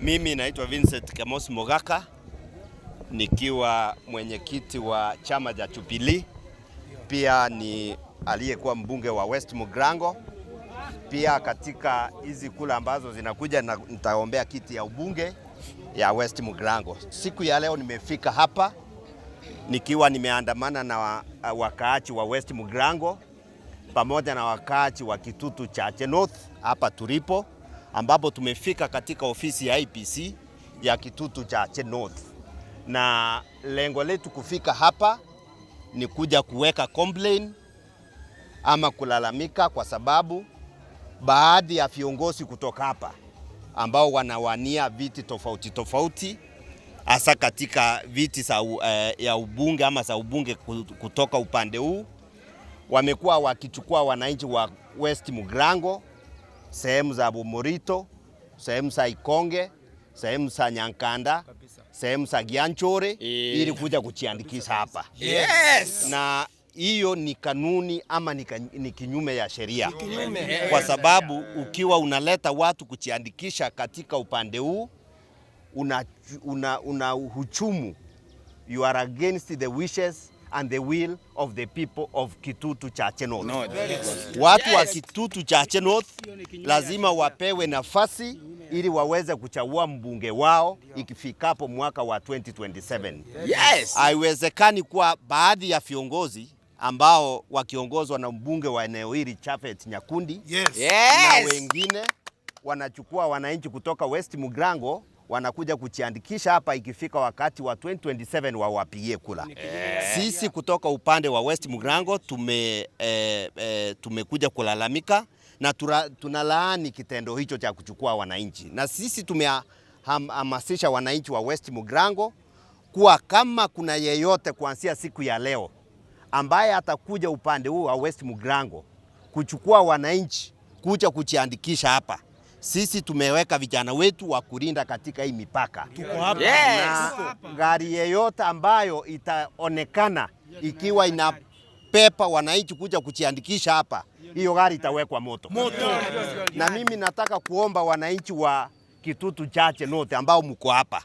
Mimi naitwa Vincent Kemos Mogaka nikiwa mwenyekiti wa chama cha Jubilee, pia ni aliyekuwa mbunge wa West Mugirango. Pia katika hizi kura ambazo zinakuja na nitaombea kiti ya ubunge ya West Mugirango. Siku ya leo nimefika hapa nikiwa nimeandamana na wakaaji wa West Mugirango pamoja na wakaaji wa Kitutu Chache North hapa tulipo, ambapo tumefika katika ofisi ya IEBC ya Kitutu Chache North, na lengo letu kufika hapa ni kuja kuweka complain ama kulalamika, kwa sababu baadhi ya viongozi kutoka hapa ambao wanawania viti tofauti tofauti hasa katika viti za ya ubunge ama za ubunge kutoka upande huu wamekuwa wakichukua wananchi wa West Mugirango, sehemu za Bumurito, sehemu za Ikonge, sehemu za Nyankanda, sehemu za Gianchore ili kuja kujiandikisha hapa. Na hiyo ni kanuni ama ni kinyume ya sheria, kwa sababu ukiwa unaleta watu kujiandikisha katika upande huu una hujumu, you are against the wishes and the will of the people of Kitutu Chache North. Watu wa Kitutu Chache North lazima wapewe nafasi ili waweze kuchagua mbunge wao ikifikapo mwaka wa 2027. Haiwezekani kuwa baadhi ya viongozi ambao wakiongozwa na mbunge wa eneo hili Japhet Nyakundi na wengine wanachukua wananchi kutoka West Mugirango wanakuja kujiandikisha hapa, ikifika wakati wa 2027 wawapigie kura. Sisi kutoka upande wa West Mugirango tumekuja kulalamika na tunalaani kitendo hicho cha kuchukua wananchi, na sisi tumehamasisha wananchi wa West Mugirango kuwa kama kuna yeyote kuanzia siku ya leo ambaye atakuja upande huu wa West Mugirango kuchukua wananchi kuja kujiandikisha hapa, sisi tumeweka vijana wetu wa kulinda katika hii mipaka. Na gari yeyote ambayo itaonekana ikiwa inabeba wananchi kuja kujiandikisha hapa, hiyo gari itawekwa moto. Na mimi nataka kuomba wananchi wa Kitutu Chache North ambao mko hapa,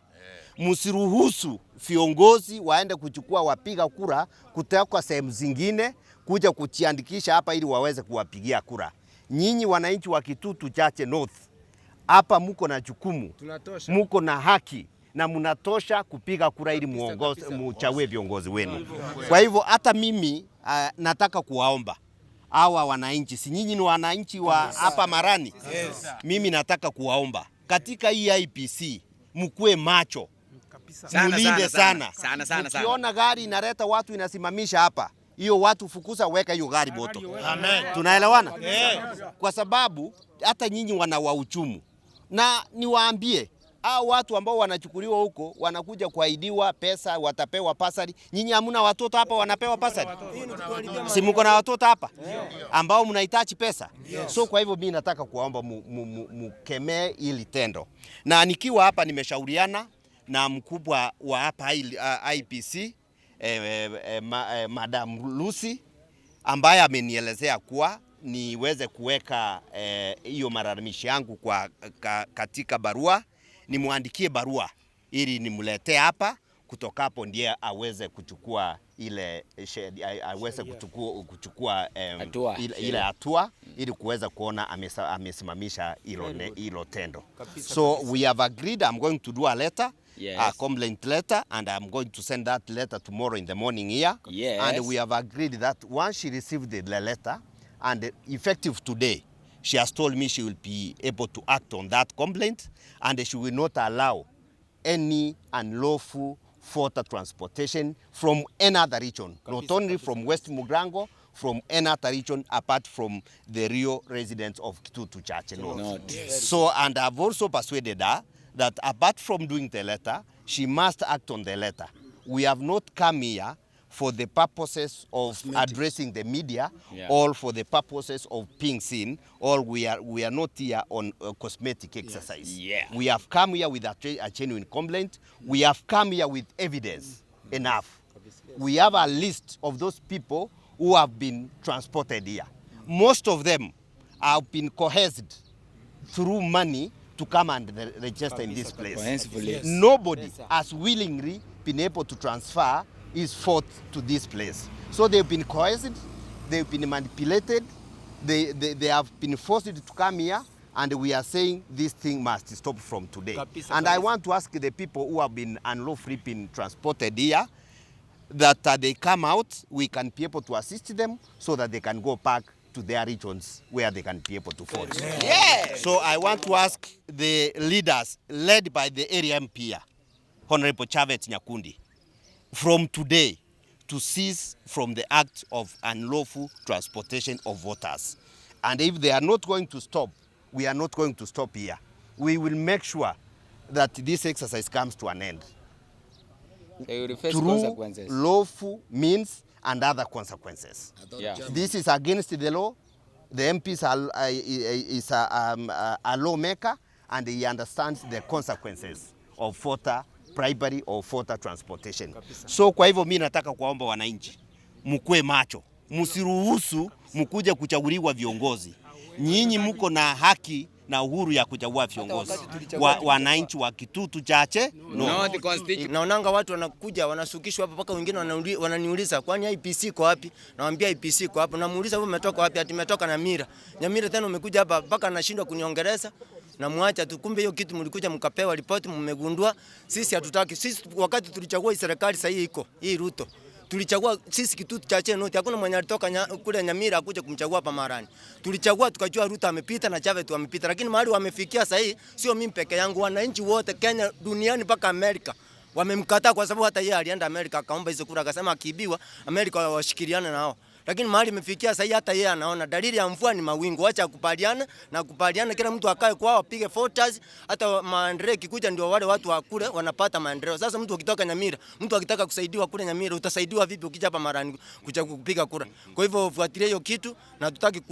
msiruhusu viongozi waende kuchukua wapiga kura kutoka sehemu zingine kuja kujiandikisha hapa ili waweze kuwapigia kura. Nyinyi wananchi wa Kitutu Chache North hapa muko na jukumu, muko na haki na mnatosha kupiga kura ili muongoze, muchague viongozi wenu. Kwa hivyo hata mimi nataka kuwaomba hawa wananchi, si nyinyi ni wananchi wa hapa Marani? Mimi nataka kuwaomba katika hii IEBC mkuwe macho, mulinde sana. Sana, sana, sana. Ukiona gari inaleta watu inasimamisha hapa, hiyo watu fukuza, weka hiyo gari moto. Tunaelewana? Kwa sababu hata nyinyi wana wahujumu, na niwaambie hao watu ambao wanachukuliwa huko wanakuja kuahidiwa pesa, watapewa bursary. Nyinyi hamuna watoto hapa wanapewa bursary? Si mko na watoto hapa ambao mnahitaji pesa? So kwa hivyo mimi nataka kuwaomba mukemee hili tendo, na nikiwa hapa nimeshauriana na mkubwa wa hapa IEBC Madam Lucy ambaye amenielezea kuwa niweze kuweka hiyo malalamishi yangu katika barua, nimwandikie barua ili nimletee hapa, kutokapo ndiye aweze kuchukua ile aweze kuchukua Hatua. ile hatua ili kuweza kuona amesimamisha hilo tendo. So we have agreed I'm going to do a letter, a complaint letter, and I'm going to send that letter tomorrow in the morning here. And we have agreed that once she received the letter and effective today, she has told me she will be able to act on that complaint and she will not allow any unlawful voter transportation from any other region, not only from West Mugirango, from any other region apart from the real residents of Kitutu Chache North. North. So, and I've also persuaded her that apart from doing the letter, she must act on the letter. We have not come here for the purposes of addressing the media or for the purposes of being seen, or we are not here on a cosmetic exercise. We have come here with a genuine complaint. We have come here with evidence enough. We have a list of those people who have been transported here. Most of them have been coerced through money to come and register in this place. Coercively. Yes. Nobody has willingly been able to transfer his vote to this place. So they've been coerced, they've been manipulated, they have been forced to come here, and we are saying this thing must stop from today. Kabisa, And I kabisa. Want to ask the people who have been unlawfully been transported here that they come out, we can be able to assist them so that they can go back to their regions where they can be able to vote. So I want to ask the leaders led by the area MP here, Honorable Chavet Nyakundi, from today to cease from the act of unlawful transportation of voters. And if they are not going to stop, we are not going to stop here. We will make sure that this exercise comes to an end They will face through consequences. Lawful means and other consequences. This is against the law. The MPs are, is a lawmaker and he understands the consequences of voter bribery or voter transportation. So kwa hivyo mi nataka kuwaomba wananchi mkue macho, msiruhusu mkuje kuchaguliwa viongozi. Nyinyi mko na haki na uhuru ya kuchagua viongozi wananchi wa Kitutu Chache Not constitution. Naonanga watu wanakuja wanasukishwa hapa mpaka wengine wananiuliza, "Kwani IEBC iko wapi?" Nawaambia IEBC iko hapo. Namuuliza, "Wewe umetoka wapi?" Ati umetoka Nyamira. Nyamira tena umekuja hapa mpaka anashindwa kuniongeleza. Namwacha tu. Kumbe hiyo kitu mlikuja mkapewa ripoti, mmegundua. Sisi hatutaki. Sisi wakati tulichagua hii serikali sasa hii iko hii Ruto, tulichagua sisi Kitutu Chache North, hakuna mwenye alitoka kule Nyamira akuja kumchagua hapa Marani. Tulichagua tukajua Ruto amepita na Chavet wamepita, lakini mahali wamefikia sasa hii sio mimi peke yangu, wananchi wote Kenya, duniani mpaka Amerika wamemkataa, kwa sababu hata yeye alienda Amerika akaomba hizo kura, akasema akiibiwa Amerika washikiliane nao. Lakini mahali imefikia sasa hii hata yeye anaona dalili ya mvua ni mawingu. Acha kupaliana na kupaliana, kila mtu akae kwao apige photos. Hata maendeleo ikikuja ndio wale watu wa kule wanapata maendeleo. Sasa mtu ukitoka Nyamira, mtu akitaka kusaidiwa kule Nyamira, utasaidiwa vipi ukija hapa Marani kuja kupiga kura? Kwa hivyo fuatilia hiyo kitu na tutaki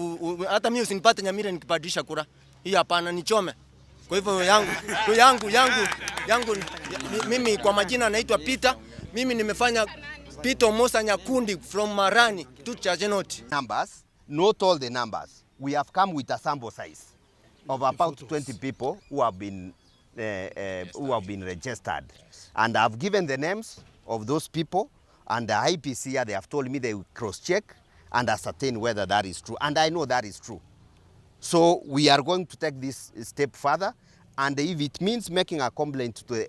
hata mimi usinipate Nyamira nikibadilisha kura. Hii hapana, nichome. Kwa hivyo yangu mimi kwa majina naitwa Peter. Mimi nimefanya Peter Mosa Nyakundi from Marani to Chache North. Numbers, not all the numbers. We have come with a sample size of about 20 people who have been registered, and I've given the names of those people, and the IEBC here, they have told me they will cross-check and ascertain whether that is true, and I know that is true. So we are going to take this step further, and if it means making a complaint to the